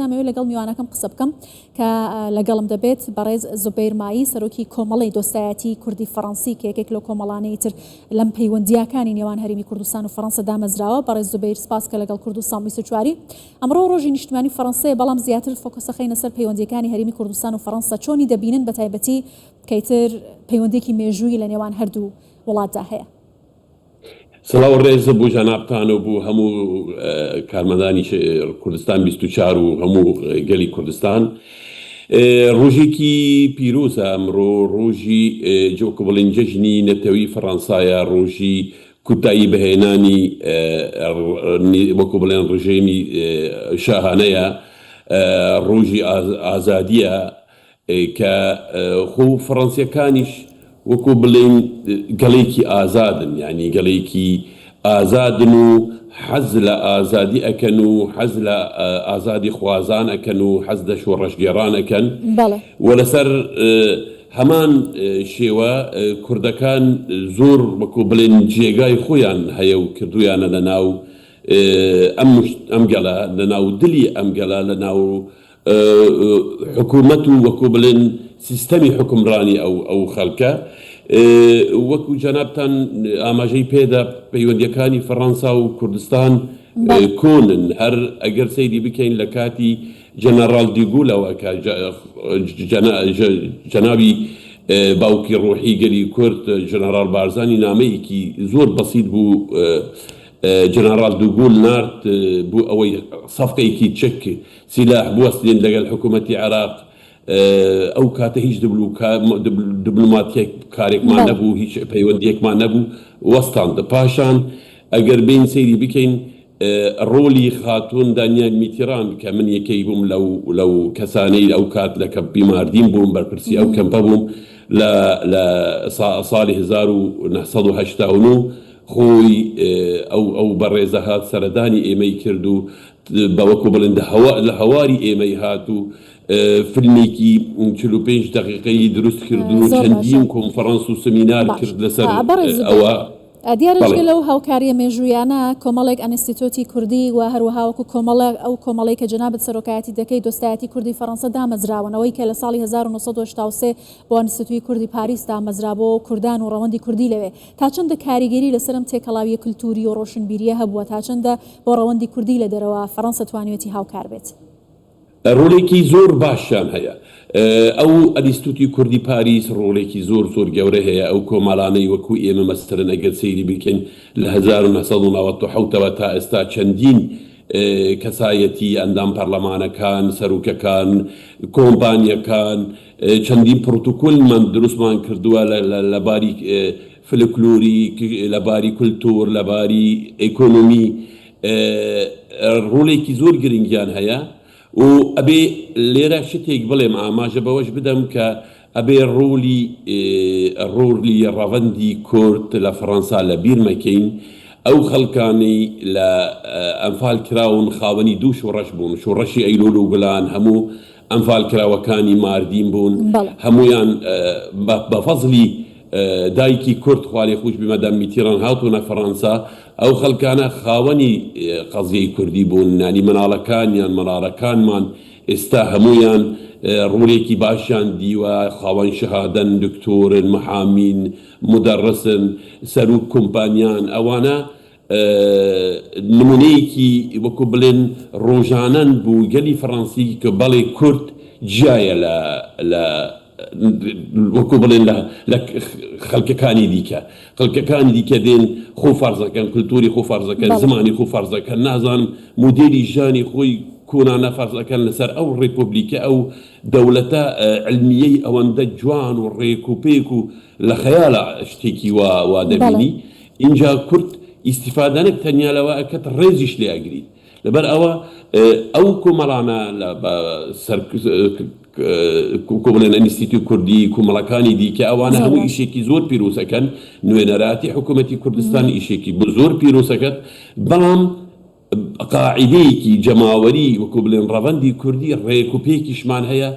ئێستا ئەمەوێت لەگەڵ میوانەکەم قسە بکەم کە لەگەڵم دەبێت بەڕێز زوبەیر مایی سەرۆکی کۆمەڵەی دۆستایەتی کوردی فەڕەنسی کە یەکێک لەو کۆمەڵانەی تر لەم پەیوەندییەکانی نێوان هەرێمی کوردستان و فەڕەنسە دامەزراوە. بەڕێز زوبەیر سپاس کە لەگەڵ کوردستان 24ی. ئەمڕۆ ڕۆژی نیشتمانی فەڕەنسەیە بەڵام زیاتر focus ئەخەینە سەر پەیوەندییەکانی هەرێمی کوردستان و فەڕەنسە چۆنی دەبینن بەتایبەتی کە ئیتر پەیوەندییەکی مێژوویی لە نێوان هەردوو وڵاتدا هەیە؟ سڵاو و ڕێز بو جەنابتان و بو هەموو کارمەندانی کوردستان 24 و هەموو گەلی کوردستان. ڕوژێکی پیرۆزە ئەمڕۆ ڕۆژی وەکو بڵێن جەژنی نەتەوی فەڕەنسایە ڕۆژی کوتایی بەهێنانی وەکو بڵێن ڕژێمی شاهانەیە ڕۆژی ئازادیە کە خۆ فەڕەنسیەکانیش وەکو بڵێین گەڵێکی ئازادن یانی گەڵێکی ئازادن و حەز لە ئازادی ئەکەن و حەز لە ئازادی خوازان ئەکەن و حەز لە شۆڕشگێڕان ئەکەن بەڵێ. و لەسەر هەمان شێوە کوردەکان زۆر وەکو بڵێن جێگای خۆیان هەیە و کردویانە لە ناو ئەم ئەم گەلە لە ناو دلی ئەم گەلە لە ناو حکوومەت و وەکوو بڵێن سیستەمی حوکمڕانی ئەو ئەو خەڵکە. وەکوو جەنابتان ئاماژەی پێدا پەیوەندییەکانی فەڕەنسا و کوردستان کۆنن. هەر ئەگەر سەیری بکەین لە کاتی جەنەڕاڵ دیگولەوە کە جەنابی باوکی ڕۆحی گەلی کورد ژەنەڕاڵ بارزانی نامەیەکی زۆر بەسیت بوو جەنەڕاڵ دوگول نارد بۆ ئەوەی سەفقەیەکی چەک سیلاح بوەستێن لەگەل حکومەتی عێراق ئەو کاتە هیچ دبلوماتیەک کارێکمان نەبوو هیچ پەیوەندیەکمان نەبوو وەستاند پاشان ئەگەر بێین سەیری بکەین ڕۆلی خاتوون دانیال میتیران کە من یەکەی بووم لەو لەو کەسانەی ئەو کات لە کەمپی ماردین بووم بەرپرسی ئەو کەمپە بووم لە لە ساڵی 1989 خۆی ئەو ئەو بەڕێزە هات سەردانی ئێمەی کرد و بە وەکو بڵێن لە هەواری ئێمەی هات و فیلمێکی 45 دەقیقەیی دروست کردن و زۆر باشە چەندین کۆنفرانس و سمینار باش کرد لەسەر بەڕێز زوبێر ئەوە. دیارە بەڵێ. جگە لەو هاوکارییە مێژوویانە کۆمەڵێک ئەنستیتۆتی کوردی و هەروەها وەکو کۆمەڵە ئەو کۆمەڵەی کە جەنابت سەرۆکایەتی دەکەی دۆستایەتی کوردی فەڕەنسە دامەزراون ئەوەی کە لە ساڵی 1983 بۆ ئەنستیتوی کوردی پاریس دامەزرا بۆ کوردان و ڕەوەندی کوردی لەوێ تا چەندە کاریگەری لەسەر ئەم تێکەڵاوییە کلتووری و ڕۆشنبیرییە هەبووە تا چەندە بۆ ڕەوەندی کوردی لە دەرەوە فەڕەنسە توانیوێتی هاوکار بێت؟ ڕۆڵێکی زۆر باشیان هەیە. ئەو ئەنیستوتی کوردی پاریس ڕۆڵێکی زۆر زۆر گەورە هەیە، ئەو کۆمەڵانەی وەکو ئێمە مەسەلەن ئەگەر سەیری بکەین لە 1997 ەوە تا ئێستا چەندین کەسایەتی، ئەندام پەڕلەمانەکان، سەرۆکەکان، کۆمپانیەکان، چەندین پڕۆتۆکۆلمان دروستمان کردووە لە باری فلکلۆری، لە باری کولتوور، لە باری ئێکۆنۆمی ڕۆڵێکی زۆر گرنگیان هەیە و ئەبێ لێرە شتێک بڵێم ئاماژە بەوەش بدەم کە ئەبێ ڕۆلی ڕۆلی ڕەڤەندی کورد لە فەڕەنسا لە بیر مەکەین ئەو خەڵکانەی لە ئەنفال کراون خاوەنی دوو شۆڕش بوون شۆڕشی ئەیلول و گولان هەموو ئەنفالکراوەکانی ماردین بوون هەموویان بە فەزلی دایکی کورد خوالێخوشبی مەدام میتیران هاتوونە فەڕەنسا ئەو خەڵکانە خاوەنی قەزیەی کوردی بوون یانی مناڵەکانیان مناڵەکانمان ئێستا هەموویان ڕۆلێکی باشیان دیوە خاوەن شەهادەن دکتۆرن محامین مودەڕسن سەروک کۆمپانیان ئەوانە نمونەیەکی وەکو بڵێن ڕۆژانەن بو گەلی فەڕەنسی کە بەڵێ کورد جیایە لە لە وەکو بڵێن لە لە خەڵکەکانی دیکە خەڵکەکانی دیکە دێن خۆ فەرزەکەن کلتوری خۆ فەرزەکەن بەڵێ. زمانی خۆ فەرزەکەن نازانم مودێلی ژیانی خۆی کۆنانە فەرزەکەن لەسەر ئەو ڕێپۆبلیکە ئەو دەولەتە علمیەی ئەوەندە جوان و ڕێک و پێک و لە خەیاڵا شتێکی وا وا بەڵێ. دەبینی ئینجا کورد ئیستیفادە نەک تەنیا لەوە ئەکەت ڕێزیش لێ ئەگریت لەبەر ئەوە ئەو کۆمەڵانە لە سەر کۆمەڵێن ئەنیستیتوی کوردی کۆمەڵەکانی دیکە ئەوانە زۆر هەموو باش. ئیشێکی زۆر پیرۆز ئەکەن نوێنەراتی حکوومەتی کوردستان ئیشێکی زۆر پیرۆز ئەکەت بەڵام قاعیدەیەکی جەماوەری وەکو بڵێن ڕەڤەندی کوردی ڕێک و پێکیشمان هەیە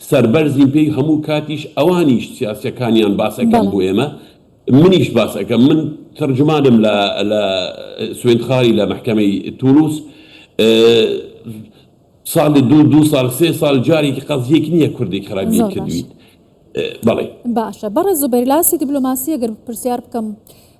سەربەرزین پێی هەموو کاتیش ئەوانیش سیاسیەکانیان باس ئەکەن بەڵێ. بۆ ئێمە منیش باس ئەکەم من تەرجومانم لە لە سوێندخاری لە مەحکەمەی تولوس. ساڵی دوو دوو ساڵ سێ ساڵ جارێکی قەزیەک نییە کوردێک خراپی زۆر باش. کردویت بەڵێ. باشە بەڕێز زوبەیر لە ئاستی دیبلۆماسی ئەگەر پرسیار بکەم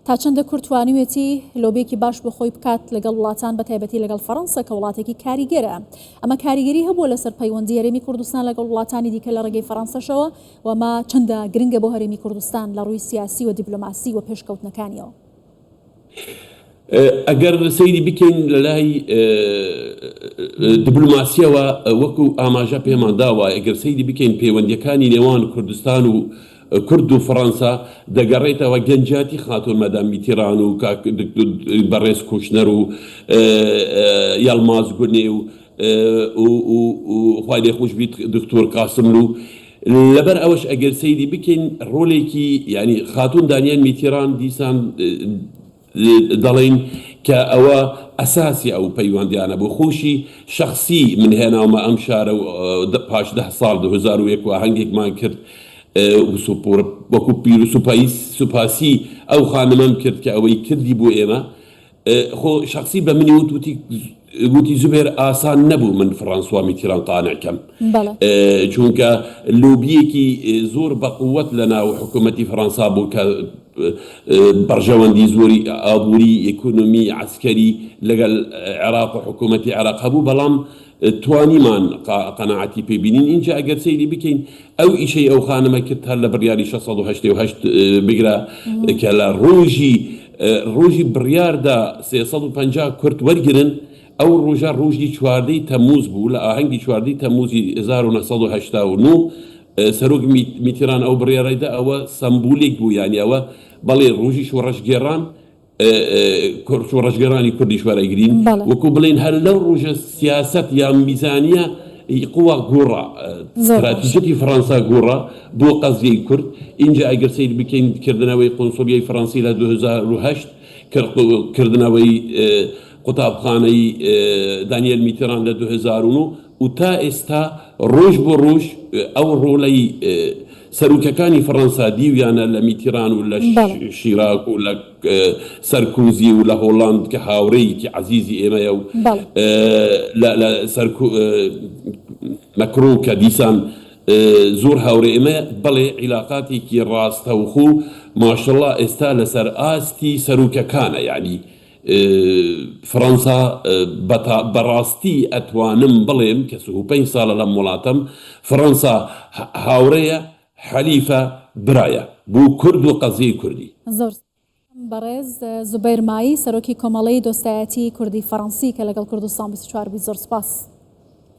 تا چەندە کورد توانیوێتی لۆبیەکی باش بۆ خۆی بکات لەگەڵ وڵاتان بە تایبەتی لەگەڵ فەڕەنسە کە وڵاتێکی کاریگەرە ئەمە کاریگەری هەبووە لەسەر پەیوەندی هەرێمی کوردستان لەگەڵ وڵاتانی دیکە لە ڕێگەی فەڕەنسەشەوە و ئەمە چەندە گرنگە بۆ هەرێمی کوردستان لە ڕووی سیاسی و دیبلۆماسی و پێشکەوتنەکانیەوە؟ ئەگەر سەیری بکەین لە لای دیبلۆماسیەوە وەکو ئاماژە پێمان داوە ئەگەر سەیری بکەین پەیوەندیەکانی نێوان کوردستان و کورد و فەڕەنسا دەگەڕێتەوە گەنجاتی خاتوون مادام میتیران و کاک بەڕێز کوشنەر و یەڵماز گونێ و خوای لێخۆش بیت دکتۆر قاسملوو لەبەر ئەوەش ئەگەر سەیری بکەین ڕۆلێکی یانی خاتوون دانیال میتیران دیسان دەڵێین کە ئەوە ئەساسی ئەو پەیوەندیانە بوو خۆشی شەخسی من هێناومە ئەم شارە و پاش دە ساڵ 2001 ئاهەنگێکمان کرد وەکو پیر و سوپاسی ئەو خانمەم کرد کە ئەوەی کردی بۆ ئێمە خۆ شەخسی بە منی وت وتی وتی زوبێر ئاسان نەبوو من فڕانسوا میتیران قانع کەم چونکە لۆبیەکی زۆر بەقوت لە ناو حکوومەتی فەڕەنسا بوو کە بەرژەوەندی زۆری ئابووری ئیکۆنۆمی عسکەری لەگەل عێراق و حکوومەتی عێراق هەبوو بەڵام توانیمان قەناعەتی پێ بینین ئینجا ئەگەر سەیری بکەین ئەو ئیشەی ئەو خانمە کرد هەر لە بڕیاری 688 بگرە کە لە ڕۆژی ڕۆژی بڕیاردا 350 کورد وەرگرن ئەو ڕۆژە ڕۆژی چواردەی تەموز بوو لە ئاهەنگی چواردەی تەموزی 1989 سەرۆک میتیران ئەو بڕیارەیدا ئەوە سەمبولێک بوو یانی ئەوە بەڵێ ڕۆژی شۆڕشگێڕان شۆڕشگێڕانی کوردیش وەرئەگرین وەکو بڵێین هەر لەو ڕۆژە سیاسەت یا میزانیە قوە گوڕا ستراتیژیەتی فڕەنسا گوڕا بۆ قەزیەی کورد ئینجا ئەگەر سەیر بکەین کردنەوەی قونسوڵیەی فڕەنسی لە 2008 کردنەوەی قوتابخانەی دانیێل میتێران لە 2009 و تا ئێستا ڕۆژ بۆ ڕۆژ ئەو ڕۆڵەی سەرۆکەکانی فەڕەنسا دیویانە لە میتیران و لە شیراک و لە سەرکوزی و لە هۆڵاند کە هاوڕێیەکی عەزیزی ئێمەیە و لە سەرکو مەکرۆن کە دیسان زۆر هاوڕێ ئێمەیە، بەڵێ عیلاقاتێکی ڕاستەوخۆ ماشەڵا ئێستا لەسەر ئاستی سەرۆکەکانە یانی فڕەنسا بەڕاستی ئەتوانم بڵێم کە سهوپەنج ساڵە لەم وڵاتەم، فڕەنسا هاوڕێیە، حەلیفە، برایە بۆ کورد و قەزیەی کوردی. زۆر سوپاس بەڕێز زوبەیر مایی سەرۆکی کۆمەڵەی دۆستایەتی کوردی فەڕەنسی کە لەگەڵ کوردستان 24 بووی زۆر سوپاس.